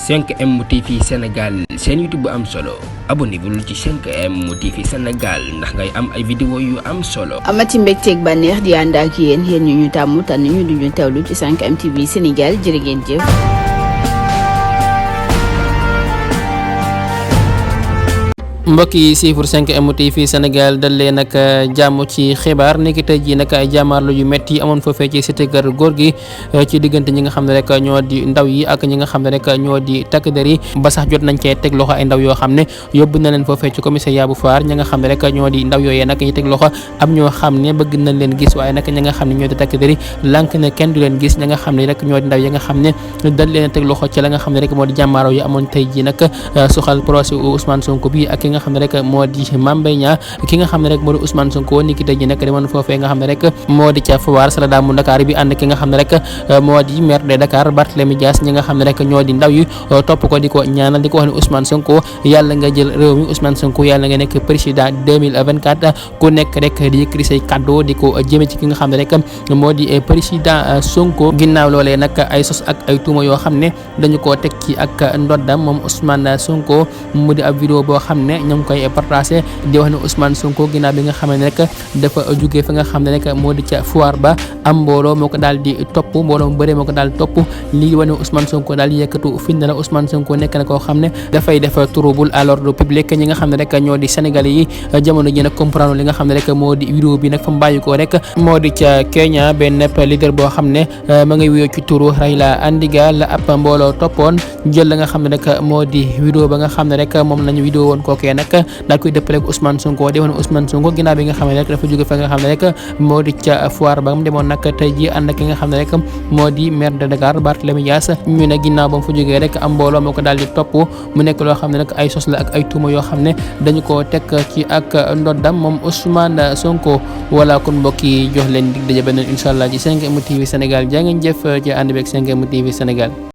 5M TV Sénégal seen YouTube bu am solo abonnez-vous ci 5M TV Sénégal ndax ngay am ay vidéo yu am solo. amati mbégteeg bànneex di ànd ak yéen ñu tàmm tànn ñu duñu teewlu ci 5M TV Sénégal jërë ngeen jëf. mbokk yi siifur 5M TV Sénégal dal leen nag jàmm ci xibaar niki tey jii nag ay jàmmaarlu yu métti amoon foofee ci cité kër góor gi ci diggante ñi nga xam ne rek ñoo di ndaw yi ak ñi nga xam ne rek ñoo di takk der yi ba sax jot nañ cee teg loxo ay ndaw yoo xam ne yóbbu na leen foofee ci commissariat bu Foire ñi nga xam ne rek ñoo di ndaw yooyee nag ñu teg loxo am ñoo xam ne bëgg nañ leen gis waaye nag ñi nga xam ne ñoo di takk der yi lànk ne kenn du leen gis ñi nga xam ne rek ñoo di ndaw yi nga xam ne dañ leen teg loxo ci la nga xam ne rek moo di jàmmaaroo yi amoon tey jii nag soxal procès Ousmane Sonko bi ak nga xam ne rek moo di Mame Mbaye Niang ki nga xam ne rek moo di Ousmane Sonko ni ki tey ji nag demoon foofee nga xam ne rek moo di ca Foire Saladam mu Dakar bi ànd ki nga xam ne rek moo di maire de Dakar Barthélémy Dias ñi nga xam ne rek ñoo di ndaw yi topp ko di ko ñaanal di ko wax ne Ousmane Sonko yàlla nga jël réew mi Ousmane Sonko yàlla nga nekk président 2024 ku nekk rek di yëkkati say kàddu di ko jëme ci ki nga xam ne rek moo di président Sonko ginnaaw loolee nag ay sos ak ay tuuma yoo xam ne dañu koo teg ci ak ndoddam moom Ousmane Sonko mu di ab vidéo boo xam ne ñoo ngi koy partagé di wax ne Ousmane Sonko ginnaaw bi nga xam ne rek dafa jógee fa nga xam ne rek moo di ca Foire ba am mbooloo moo ko daal di topp mbooloo mu bëree moo ko daal di topp lii wane Ousmane Sonko daal di yëkkatu fi ne la Ousmane Sonko nekk na koo xam ne dafay def trouble à l'ordre public ñi nga xam ne rek ñoo di Sénégalais yi jamono ji nag comprendre li nga xam ne rek moo di vidéo bi nag fa mu bàyyi ko rek moo di ca Kenya benn leader boo xam ne ma ngay wuyoo ci turu Raila Odinga la ab mbooloo toppoon jël la nga xam ne rek moo di vidéo ba nga xam ne rek moom lañu vidéo woon kookee nag daal koy dëppale ak Ousmane Sonko di wax ne Ousmane Sonko ginnaaw bi nga xam ne rek dafa jóge fa nga xam ne rek moo di ca Foire ba mu demoon nag tey ji ànd ak ki nga xam ne rek moo di maire de Dakar Barthélémy Dias ñu ne ginnaaw ba mu fa jógee rek am mbooloo moo ko daal di topp mu nekk loo xam ne nag ay sos la ak ay tuuma yoo xam ne dañu koo teg ci ak ndoddam moom Ousmane Sonko wala kon mbokk yi jox leen dig daje beneen incha allah ci 5M TV Sénégal jaa ngeen jëf ci ànd beeg 5M TV Sénégal.